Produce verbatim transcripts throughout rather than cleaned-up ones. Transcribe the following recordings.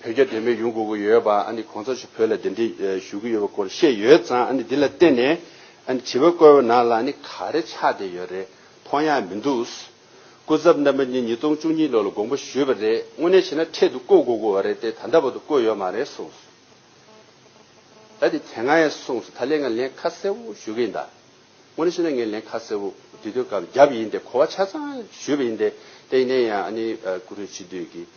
བོད་རྒྱ་འབྲེལ་མོལ་ཡོང་དགོས་ཀྱི་ཡོད་པ། ཨ་ནི་གོང་ས་མཆོག་བོད་ལ་གདན་འདྲེན་ཞུ་གི་ཡོད་པ་སྐོར་བཤད་ཡོད་ཙང་། ཨ་ནི་འདི་ལ་བརྟེན་ནས་ཨ་ནི་དྲི་བ་བཀོད་པ་ནང་ལ་ཨ་ནི་ག་རེ་ཆགས་བསྡད་ཡོད་རེད། མཐོང་ཡག་མི་འདུག་སྐུ་ཚབ་རྣམ་པ་གཉིས་ཉིས་སྟོང་བཅུ་གཉིས་ལོ་ལ་དགོངས་པ་ཞུས་པ་རེད། དངོས་གནས་བྱས་ན་འཕྲལ་དུ་བསྐོ་དགོས་ཀྱི་ཡོད་རེད་དེ། ད་ལྟ་བར་དུ་བསྐོས་ཡོད་མ་རེད་གསུངས་སོང་། ད་དེ་དེ་སྔ་ཡང་གསུངས་སོང་། ད་ལན་ང་ལན་ཁ་གསལ་པོ་ཞུ་གི་ཡིན་ད། དངོས་གནས་བཤད་ན་ངས་ལན་ཁ་གསལ་པོ་དེ་དུས་སྐབས་བརྒྱབ་ཡིན་ཏེ། གོ་བ་ཆ་ཚང་ཞུས་པ་ཡིན་ཏེ། དེ་ཡིན་ན་ཡང་ཨ་ནི་ཨ་བཀུར་འོས་སྤྱི་འཐུས་ཀྱིས་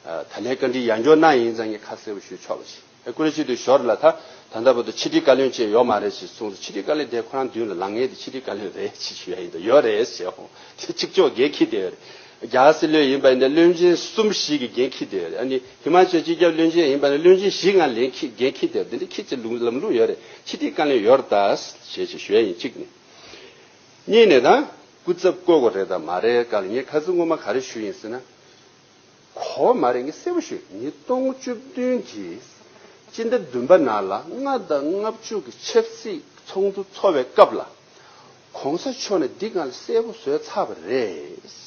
ཨ་ད་ལན་བཀའ་འདྲི་ཡང་བསྐྱར་གནང་ཡིན་ཙང་ངས་ཁ་གསལ་པོ་ཞུ་ཆོག་པ་ཞིག་ཨ་བཀུར་འོས་སྤྱི་འཐུས་ཞོར་ལ་ད་ད་ལྟ་བར་དུ་ཕྱི་དྲིལ་བཀའ་བློན་བཅས་ཡོད་མ་རེད་ཅེས་གསུངས་སོང་། ཕྱི་དྲིལ་བཀའ་བློན་དེ་ཁོ་རང་མདུན་ལ་ལངས་མཁན་དེ་ཕྱི་དྲིལ་བཀའ་བློན་རེད་ཅེས་ཞུ་ཡ་ཡིན་ད། ཡོད་རེད་ཟེར་ཧོ། དེ་གཅིག་ལྕོགས་འགན་འཁྱེར་བསྡད་ཡོད་རེད། རྒྱ་གར་སྲིད་བློན་ཡིན་པ་ཡིན་ན་བློན་ཆེན་གསུམ་བཞི་གི་འགན་འཁྱེར་བསྡད་ཡོད་རེད། ཨ་ནི་ཧི་མ་ཅལ་སྤྱི་ཁྱབ་བློན་ཆེན་ཡིན་པ་ན་བློན་ཆེན་བཞི་ལྔ་ལན་འཁྱེར་འགན་འཁྱེར་བསྡད་ཡོད། དེ་འདྲ་འཁྱེར་ཅིག་ལུང་ལམ་ལུགས་ཡོད་རེད། ཕྱི་དྲིལ་བཀའ་བློན་ཡོད་རེད་ད་ཞེས་ཞེས་ཞུ་ཡ་ཡིན་གཅིག་ནས། གཉིས་ནས་ད་སྐུ་ཚབ་བསྐོ་དགོས་རེད་ད་མ་རེད་སྐབས་ལ་ངས་ཁ་སང་སྔོན་མ་ག་རེ་ཞུས་ཡིན་ཟེར་ན། གོ་བ་མ་རེད། ངས་གསལ་པོ་ཞུས། ཉིས་སྟོང་བཅུ་བདུན་གྱི་སྤྱི་ཟླ་བདུན་པ་ནང་ལ་ལྔ་དང་ལྔ་བཅུ་གི་ཆབ་སྲིད་ཚོགས་འདུ་ཚོགས་པའི་སྐབས་ལ་གོང་ས་མཆོག་ནས་འདི་སྒང་ལ་གསལ་པོ་བཟོས་ཚར་བ་རེད།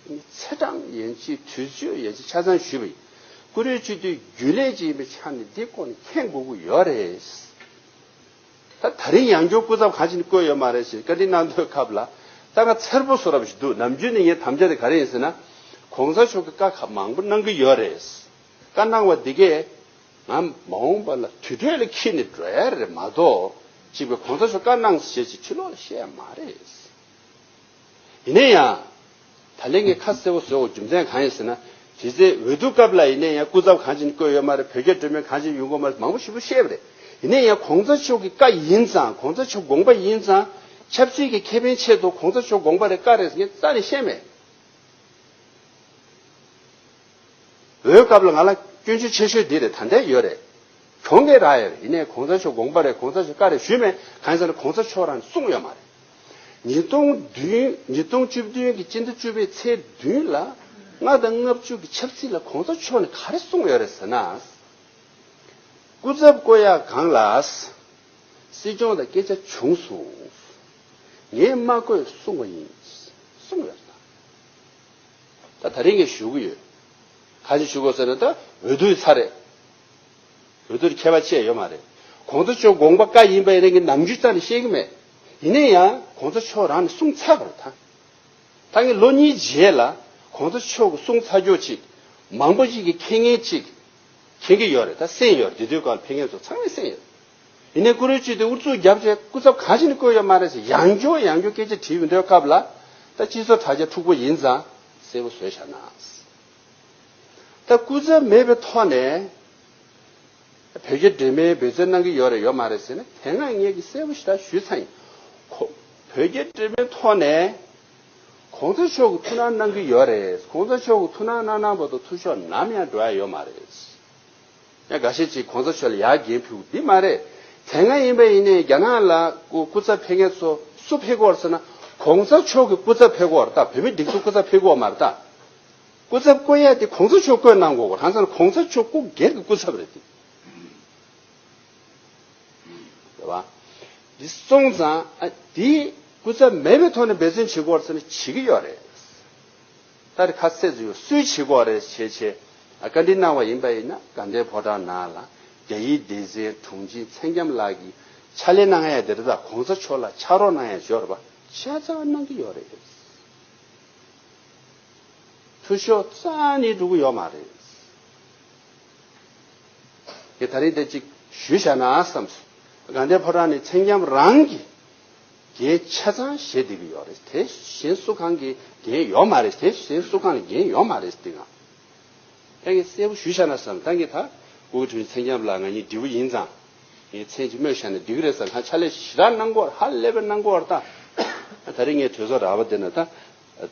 ཚེས་གྲངས་ཡན་ཆད་དུས་ཚོད་ཡན་ཆད་ཆ་ཚང་ཞུས་པ་ཡིན། བཀུར་འོས་སྤྱི་འཐུས་རྒྱུན་ལས་ཅིག་ཡིན་པའི་ཆ་ནས་འདི་སྐོར་ནས་མཁྱེན་དགོས་ཀྱི་ཡོད་རེད། ད་ད་རིང་ཡང་བསྐྱར་སྐུ་ཚབ་གང་ཞིག་ནས་བསྐོས་ཡོད་མ་རེད་ཞེས་བཀའ་འདྲི་གནང་དུས་སྐབས་ལ་ད་ང་འཚེར་པོ་བཟོ་འདྲ་ཞིག་འདུག་ནམ་རྒྱུན་ནས་ངའི་དམ་བཅའ་དེ་ག་རེ་ཡིན་ཟེར་ན། གོང་ས་མཆོག་གིས་བཀའ་ཁག་མང་པོ་གནང་གི་ཡོད་རེད། བཀའ་གནང་བ་འདི་གས་ང་མ་འོངས་པ་ལ་དུས་ཐོག་ལ་འཁྱེར་ནས་འགྲོ་ཡ་རེད་མ་གཏོགས། གཅིག་པའི་གོང་ས་མཆོག་བཀའ་གནང་ཞེས་ཅིག་ཕྱི་ལོགས་ལ་བཤད་ཡ་མ་རེད། ཡིན་ན་ཡང་། ད་ལན་ངས་ཁ་གསལ་པོ་བཟོ་དགོས་རྒྱུ་མཚན་གང་ཡིན་ཟེར་ན། དེ་ཚེ་འོས་བསྡུ་སྐབས་ལ་ཡིན་ན་ཡང་སྐུ་ཚབ་གང་ཅིག་བསྐོས་ཡོད་མ་རེད། བོད་རྒྱ་འབྲེལ་མོལ་གང་ཅིག་ཡོང་གི་མ་རེད། མང་པོ་ཞེ་པོ་བཤད་པ་རེད། ཡིན་ན་ཡང་གོང་ས་མཆོག་གི་བཀའ་ཡིན་ཙང་། གོང་ས་མཆོག་དགོངས་པ་ཡིན་ཙང་། ཆབ་སྲིད་ཀྱི་ཁེ་ཕན་ཆེད་དུ་གོང་ས་མཆོག་དགོངས་པ་རེད་བཀའ་རེད་ངས་རྩ་ནས་བཤད་མེད། འོས་སྐབས་ལ་ང་ལ་སྐྱོན་ཆ་ཆེ་ཤོས་འདི་རེད། ད་ལྟ་ཡོད་རེད། གྱོང་གས་རག་ཡོད་རེད། ཡིན་ནའི་གོང་ས་མཆོག་དགོངས་པ་རེད། གོང་ས་མཆོག་བཀའ་རེད་ཞུས་མེད། གང་ཡིན་ཟེར་ན་གོང་ས་མཆོག་རང་གསུངས་ཡོད་མ་རེད། ཉིས་སྟོང་བདུན། ཉིས་སྟོང་བཅུ་བདུན་གྱི་སྤྱི་ཟླ་བཅུ་པའི་ཚེས་བདུན་ལ་ལྔ་དང་ལྔ་བཅུ་གི་ཆབ་སྲིད་ལ་གོང་ས་མཆོག་ནས་ག་རེ་གསུངས་ཡོད་རེད་ཟེར་ན། སྐུ་ཚབ་བསྐོ་ཡག་སྒང་ལ་སྲིད་སྐྱོང་དང་སྐད་ཆ་བྱུང་སོང་། ངས་མ་བསྐོས་གསུངས་པ་ཡིན་གསུངས་ཡོད་རེད། ད་ད་རིང་ངས་ཞུ་གི་ཡོད། ག་ཞིག་ཞུ་དགོས་ཟེར་ན། ད་འོས་བསྡུ་ཚར་རེད། འོས་བསྡུར་ཁྱད་པར་ཆེ་ཡོད་མ་རེད། གོང་ས་མཆོག་དགོངས་པ་བཀའ་ཡིན་པ་ཡིན་ན་ངས་ནམ་རྒྱུན་རྩ་ནས་བཤད་ཀྱི་མེད། ཡིན་ན་ཡང་གོང་ས་མཆོག་རང་ནས་གསུངས་ཚར་བ་རེད་ད། ད་ངས་ལོ་གཉིས་རྗེས་ལ་གོང་ས་མཆོག་གིས་གསུངས་ཚར་རྒྱུ་ཅིག་མང་པོ་ཞིག་གིས་མཁྱེན་མཁན་ཅིག་མཁྱེན་གྱི་ཡོད་རེད། ད་གསན་ཡོད་རེད། དེ་དུས་སྐབས་ལ་ཕེབས་མཁན་ཚོ་ཚང་མས་གསན་ཡོད་རེད། ཡིན་ནའི་བཀུར་འོས་སྤྱི་འཐུས་ཨུ་ཚུགས་བརྒྱབ་བྱས་སྐུ་ཚབ་གང་ཞིག་ནས་བསྐོས་ཡོད་མ་རེད་ཟེར་ཡང་བསྐྱར་ཡང་བསྐྱར་སྐད་ཆ་དྲིས་ཡོང་དུས་སྐབས་ལ། ད་སྤྱི་ཚོགས་དྲ་རྒྱ་འཁྲུག་པོ་ཡིན་ཙང་གསལ་པོ་བཟོས་བཞག་ན། ད་སྐུ་ཚབ་མེད་པའི་ཐོག་ནས་བོད་རྒྱ་འབྲེལ་མོལ་འབད་བརྩོན་གནང་གི་ཡོད་རེད་ཡོད་མ་རེད་ཟེར་ན། དེ་སྔ་ངས་ཀྱི་གསལ་པོ་ཞེ་དྲག་ཞུས་ཚར་ཡིན། ཁོ་བོད་རྒྱ་འབྲེལ་མོལ་ཐོག་ནས་གོང་ས་མཆོག་གིས་ཐུགས་སྣང་གནང་གི་ཡོད་རེད། གོང་ས་མཆོག་གིས་ཐུགས་སྣང་གནང་གནང་བར་དུ་ཐུགས་ཤོར་ནམ་ཡང་འགྲོ་ཡ་ཡོད་མ་རེད། ཡང་འགའ་ཤས་ཀྱིས་གོང་ས་མཆོག་ལ་ཡར་འགན་ཕུལ་འདི་མ་རེད། དེ་སྔ་ཡིན་པ་ཡིན་ནའི་རྒྱ་ནག་ལ་སྐུ་སྐུ་ཚབ་ཕེབས་མཁན་ཚོ་སུ་ཕེབས་ཀྱི་ཡོད་རེད་ཟེར་ན། གོང་ས་མཆོག་གི་སྐུ་ཚབ་ཕེབས་ཀྱི་ཡོད་རེད་ད། བོད་མི་སྒྲིག་འཛུགས་སྐུ་ཚབ་ཕེབས་ཀྱི་ཡོད་མ་རེད་ད། སྐུ་ཚབ་བསྐོ་ཡ་དེ་གོང་ས་མཆོག་བསྐོས་གནང་དགོས་གོ། གང་ཟེར་ན་གོང་ས་མཆོག་སྐུ་སྒེར་གྱི་སྐུ་ཚབ་རེད་དེ། རེད་བ། འདི་སོང་ཙང་ཨ་འདི་སྐུ་ཚབ་མེད་པའི་ཐོག་ནས་འབད་བརྩོན་བྱེད་དགོས་རེད་ཟེར་ན་བྱེད་ཀྱི་ཡོད་རེད། ད་རེས་ཁ་གསལ་ཟིག་ཡོད། སུས་བྱེད་དགོས་རེད་བྱས་བྱས་ཨ་བཀའ་འདྲི་གནང་བ་ཡིན་པ་ཡིན་ན། དགའ་ལྡན་ཕོ་བྲང་ནང་ལ་རྒྱ་ཡིག་སྡེ་ཚན་དྲུང་ཆེ་ཚེ་རྒྱམ་ལགས་ཀྱིས་ཕྱག་ལས་གནང་ཡ་དེ་རེད་ད། གོང་ས་མཆོག་ལ་ཕྱག་རོགས་གནང་ཡ་ཞོར་བ་ཆ་ཚང་གནང་གི་ཡོད་རེད། ཐུ་ཤོ་རྩ་ནས་འགྲོ་གི་ཡོད་མ་རེད། དེ་ད་རེས་དེ་གཅིག་ཞུས་བཞག་ན་བསམ་སོང་། དགའ་ལྡན་ཕོ་བྲང་ནས་ཚེ་རྒྱམ་རང་གིས་འགན་ཆ་ཚང་བཞེས་བསྡད་ཀྱི་ཡོད་རེད། དེ་གཞན་སུ་གང་གི་འགན་ཡོད་མ་རེད། དེ་གཞན་སུ་གང་ལ་འགན་ཡོད་མ་རེད་དེ་སྒང་། ད་ངས་གསལ་པོ་ཞུས་བཞག་ན་བསམ། ད་ངས་ད་སྐུ་ངོ་དྲུང་ཆེ་ཚེ་རྒྱམ་ལགས་ང་གཉིས་འབྲེལ་བ་ཡིན་ཙང་། ངས་མཚན་གཅིག་སྨོས་བཞག་ན་འགྲིག་གི་རེད་བསམ། ཁ་ཕྱག་ལས་ཞེ་དྲག་གནང་གི་ཡོད་རེད། ཧ་ལས་པའི་གནང་གི་ཡོད་རེད་ད། ད་རེས་ངས་གྲོས་ཚོགས་རག་པ་དེ་ན་ད།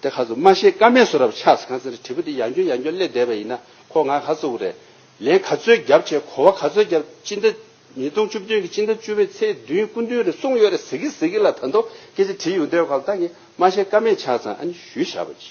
དེ་ཁ་སང་མ་བཤད་ཀ་མེད་བཟོ་འདྲ་ཆགས་སོང་། གང་ཟེར་ན་དྲི་བ་དེ་ཡང་བསྐྱར་ཡང་བསྐྱར་སླེབས་བསྡད་པ་ཡིན་ན་ཁོ་ང་ཁ་ཚུགས་རེད། ལན་ག་ཚོད་བརྒྱབ་བྱས་གོ་བ་ག་ཚོད་བརྒྱབ། སྤྱི་ཟླ་ཉིས་སྟོང་བཅུ་བདུན་གྱི་སྤྱི་ཟླ་བཅུ་པའི་ཚེས་བདུན་སྐུ་མདུན་རེད་གསུངས་ཡོད་རེད་ཟེར་གི་ཟེར་གི་ལ། ད་དུང་སྐད་ཆ་དྲིས་ཡོང་དུས་སྐབས་ལ་ད་ངས་མ་བཤད་ཀ་མེད་ཆགས་ཙང་ཨ་ནི་ཞུས་བཞག་པ་ཅིག